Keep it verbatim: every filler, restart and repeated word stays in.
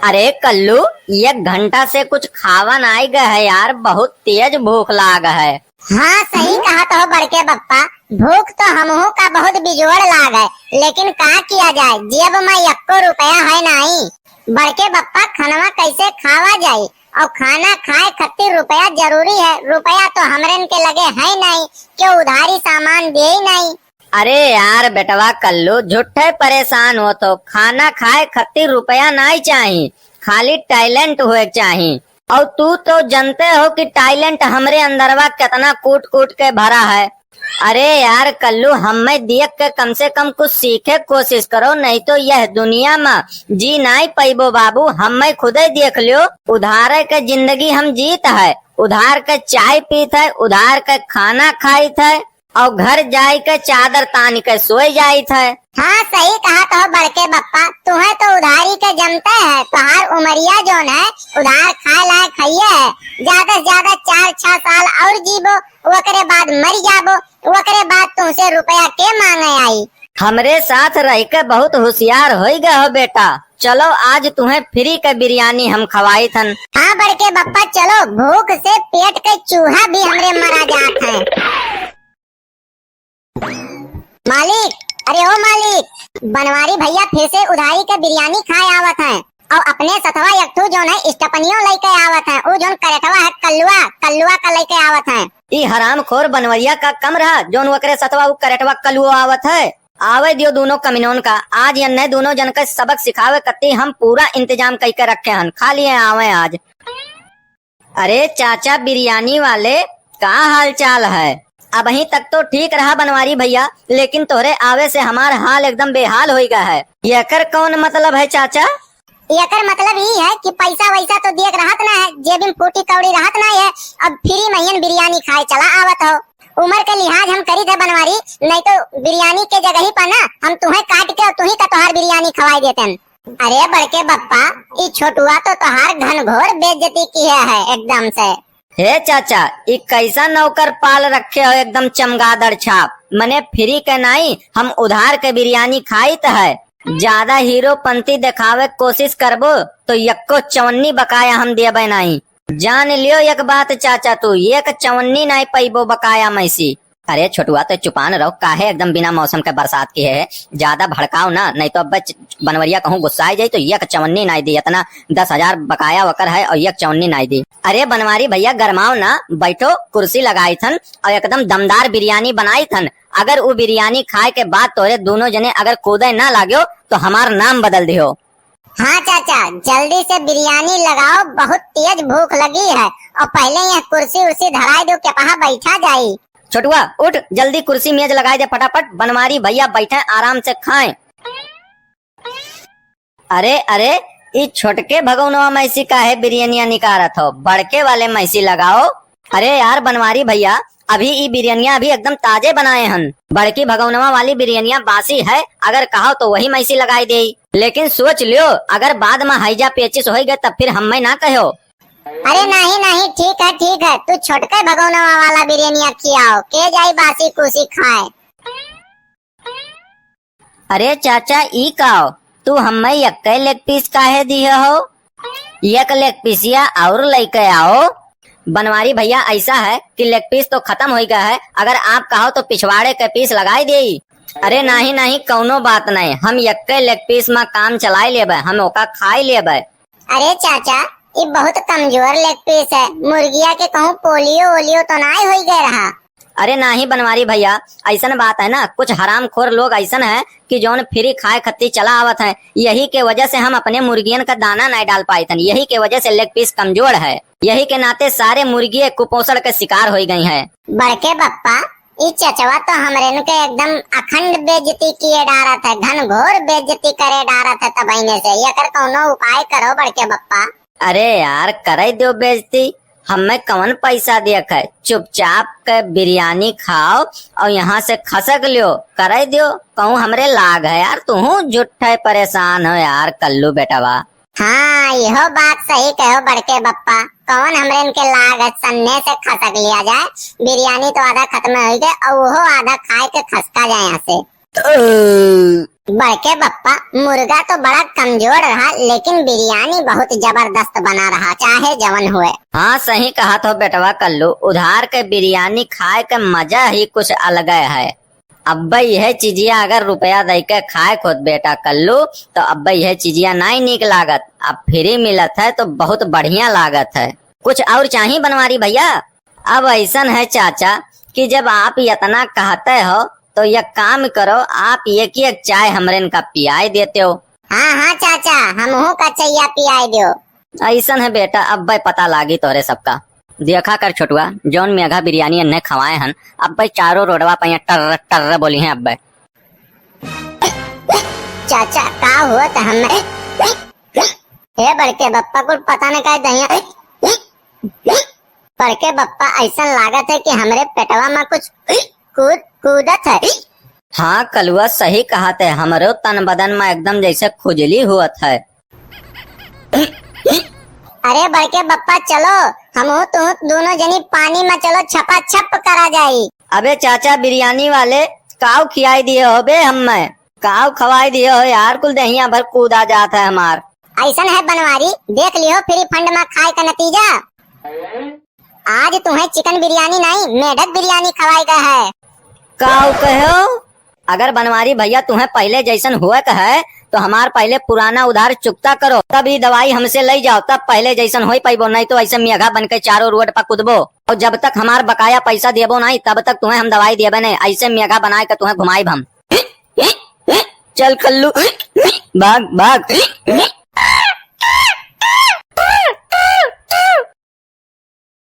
अरे कल्लू, एक घंटा से कुछ खावा नाई गए है यार, बहुत तेज भूख लाग है। हाँ, सही कहत हो बड़के बप्पा, भूख तो हमहू का बहुत बिजोड़ लाग है, लेकिन का किया जाए, जेब में एक्को रुपया है नाई। बड़के बप्पा, खनवा कैसे खावा जाई? और खाना खाए खातिर रुपया जरूरी है, रुपया तो हमरेन के लगे है नाई, केहू उधारी सामान दे ही नाई। अरे यार बेटवा कल्लू, झूठे परेशान होत हो, खाना खाए खातिर रुपया नाई चाही, खाली talent होए के चाही। और तू तो जनते हो कि talent हमरे अंदरवा कितना कूट कूट के भरा है। अरे यार कल्लू, हमें देख के कम से कम कुछ सीखे कोशिश करो, नहीं तो यह दुनिया में जी नाई पैबो बाबू। हमें खुदे देख लियो, उधारे के जिंदगी हम जीत है, उधार के चाय पीत है, उधार के खाना खाइत है, और घर जाए के चादर तान के सोए जाइत है। हाँ, सही कहत हो बड़के बप्पा, तुहे तो उधारी के जमते है, तोहार उमरिया जोन है, उधार खाए लायक हइये है। ज्यादा से ज्यादा चार छह साल और जीबो, ओकरे बाद मर जाबो, ओकरे बाद तुमसे रुपया के मांगे आई? हमरे साथ रह के बहुत होशियार होई गए हो बेटा। चलो, आज तुम्हें free के बिरयानी हम खवाई थन। हाँ बड़के बप्पा, चलो, भूख से पेट के चूहा भी हमरे मरा जात है। मालिक, अरे ओ मालिक, बनवारी भैया फिर से उधारी के बिरयानी खाए आवत हैं और अपने सथवा एक ठो जोन है स्टपनियो लेके आवत हैं। उ जोन करेटवा है कल्लुआ, कल्लुआ का लेके आवत हैं। ई हरामखोर बनवरिया का कम रहा जोन ओकरे सथवा उ करेटवा कल्लुओ आवत है। आवे दियो दोनों कमीनोन का, आज यन्ने दोनों जन के सबक सिखावे कत्ती हम पूरा इंतजाम कई के रखे हन, खा लिए आवे आज। अरे चाचा बिरयानी वाले, का हाल चाल है? अबहीं तक तो ठीक रहा बनवारी भैया, लेकिन तोहरे आवे से हमार हाल एकदम बेहाल होई गया है। एकर कौन मतलब है चाचा? एकर मतलब ई है कि पैसा वैसा तो दिए के रहत ना है, जेब में फूटी कौड़ी रहत ना है, अब free में यन बिरयानी खाए चला आवत हो। उम्र के लिहाज हम करी थे बनवारी, नहीं तो बिरयानी के जगह ही पर ना हम तुम्हें काट के और तुम्ही का तोहार बिरयानी खवाई देते हैं। अरे बड़के बप्पा, ई छोटुआ तो तोहार घनघोर बेइज्जती किहे है एकदम से। हे चाचा, ई कैसा नौकर पाल रखे हो, एकदम चमगादड़ छाप। मने free के नाई, हम उधार के बिरयानी खाइत है। ज्यादा हीरोपंती देखावे के कोशिश करबो तो यक्को चवन्नी बकाया हम देबे नाई। जान लियो एक बात चाचा, तू एक चवन्नी नाई पइबो बकाया मैसी। अरे छोटुआ, तो चुपान रहो, काहे एकदम बिना मौसम के बरसात किहे है? ज्यादा भड़काओ ना, नहीं तो अब च-, बनवरिया कहूँ गुस्साए जाई तो एक चवन्नी नाई दी, इतना दस हजार बकाया वकर है और एक चवन्नी नाई दी। अरे बनवारी भैया गरमाओ ना, बैठो, कुर्सी लगाई थन और एकदम दमदार बिरयानी बनाई थन। अगर उ बिरयानी खाए के बाद तोरे दोनों जने अगर कूदे ना लाग्यो तो हमार नाम बदल दियो। हाँ चाचा, जल्दी से बिरयानी लगाओ, बहुत तेज भूख लगी है। और पहले यह कुर्सी उर्सी धराई दो, के पहा बैठा जाई। छोटुआ, उठ, जल्दी कुर्सी मेज लगाई दे फटाफट, बनवारी भैया बैठे आराम से खाएं। अरे, अरे, ई छोटके भगौनवा मैसी काहे बिरयानिया निकारत हो? बड़के वाले मैसी लगाओ। अरे यार बनवारी भैया, अभी ई बिरयानिया अभी एकदम ताजे बनाए हन। बड़की भगौनवा वाली बिरयानिया बासी है, अगर कहो तो वही मैसी लगाई देई। लेकिन सोच लियो, अगर बाद में हैजा पेचिस होई गए तब फिर हम्मे ना कहो। अरे नहीं, नहीं, ठीक है, ठीक है, तू छोटके भगौनवा वाला बिरयानिया खियाओ, के जाई बासी कुसी खाए। अरे चाचा, ई काओ, तू हम्मे यक्के leg piece काहे दिहे हो? एक leg पीसिया और लइके आओ। बनवारी भैया, ऐसा है कि leg piece तो खतम होई गया है, अगर आप कहो तो पिछवाड़े के piece लगाई देई। अरे नहीं, नहीं, कौनो बात नहीं, हम यक्के leg piece में काम चलाई लेबे, हम ओका खाई लेबे। अरे चाचा, ई बहुत कमजोर leg piece है, मुर्गिया के कहूँ पोलियो ओलियो तो नाई होई गए रहा। अरे नाही बनवारी भैया, ऐसन बात है ना, कुछ हरामखोर लोग ऐसन है कि जौन free खाए खत्ती चला आवत है, यही के वजह से हम अपने मुर्गियन का दाना नहीं डाल पाइत हन, यही के वजह से leg piece कमजोर है, यही के नाते सारे मुर्गिये कुपोषण के शिकार होई गई हैं। बड़के बप्पा, ई चचवा तो हमरेन के एकदम अखंड बेइज्जती किए डारत है, घनघोर बेइज्जती करे डारत है। तब इन्हें से एकर कौनो उपाय करो बड़के बप्पा। अरे यार, करे दो बेइज्जती, हमें कौन पैसा दियक है? चुपचाप के बिरयानी खाओ और यहाँ से खसक लियो, करे दियो। कहूँ हमरे लाग है यार, तुहूँ झूठे परेशान हो यार कल्लू बेटवा। हाँ, इहो बात सही कहो बड़के बप्पा, कौन हमरेन के लाग है, सन्ने से खसक लिया जाए, बिरयानी तो आधा खत्म हो गए और वो आधा खाए के खसका जाए यहाँ से। बड़के बप्पा, मुर्गा तो बड़ा कमजोर रहा, लेकिन बिरयानी बहुत जबरदस्त बना रहा, चाहे जवन हुए। हाँ, सही कहत हो बेटवा कल्लू, उधार के बिरयानी खाए के मजा ही कुछ अलगे है। अब्बे यह चीजिया अगर रुपया दे के खाए खोत बेटा कल्लू, तो अब्बे यह चीजिया नाई नीक लागत। अब फ्री मिलत है तो बहुत बढ़िया लागत है। कुछ और चाही बनवारी भैया? अब ऐसन है चाचा कि जब आप इतना कहते हो तो एक काम करो, आप एक एक चाय हमरेन का पियाए देते हो। हाँ हाँ चाचा, हमहू का चैया पियाए दो। ऐसन है बेटा, अब्बे पता लागी तोहरे सबका। देखा कर छोटुआ, जौन मेघा बिरयानी एन्ने खवाए हन, अब्बे चारों रोडवा पे टर्र टर्र बोली हैं अब्बे। चाचा, का हुआ त हमें? हे बड़के बप्पा, कुल पता न का दहिया। बड़के बप्पा, ऐसन लागत है कि हमरे पेटवा में कुछ कूद, कूदत है। हाँ कलुआ, सही कहत है, हमरो तन बदन में एकदम जैसे खुजली हुअत है। अरे बड़के बप्पा, चलो, हमहू तू दोनों जनी पानी में चलो, छपा छप करा जाई। अबे चाचा बिरयानी वाले, काव खियाई दिए हो बे हमें, काव खवाई दिए हो यार, कुल दहिया भर कूदा जात है हमार। ऐसन है बनवारी, देख लियो फ्री फंड में खाए का नतीजा। आज तुम्हें चिकन बिरयानी नहीं, मेढक बिरयानी खवाई गए है। काव कहो? अगर बनवारी भैया तुम्हें पहले जैसन हुए के है, तो हमार पहले पुराना उधार चुकता करो, तब ई दवाई हमसे लई जाओ, तब पहले जैसन होई पाइबो, नहीं तो ऐसे मेघा बन के चारों रोड पर कूदबो। और जब तक हमार बकाया पैसा देबो नहीं, तब तक तुम्हें हम दवाई देबे नहीं, ऐसे मेघा बनाए के तुम्हें घुमाइब हम। चल कल्लू, भाग, भाग।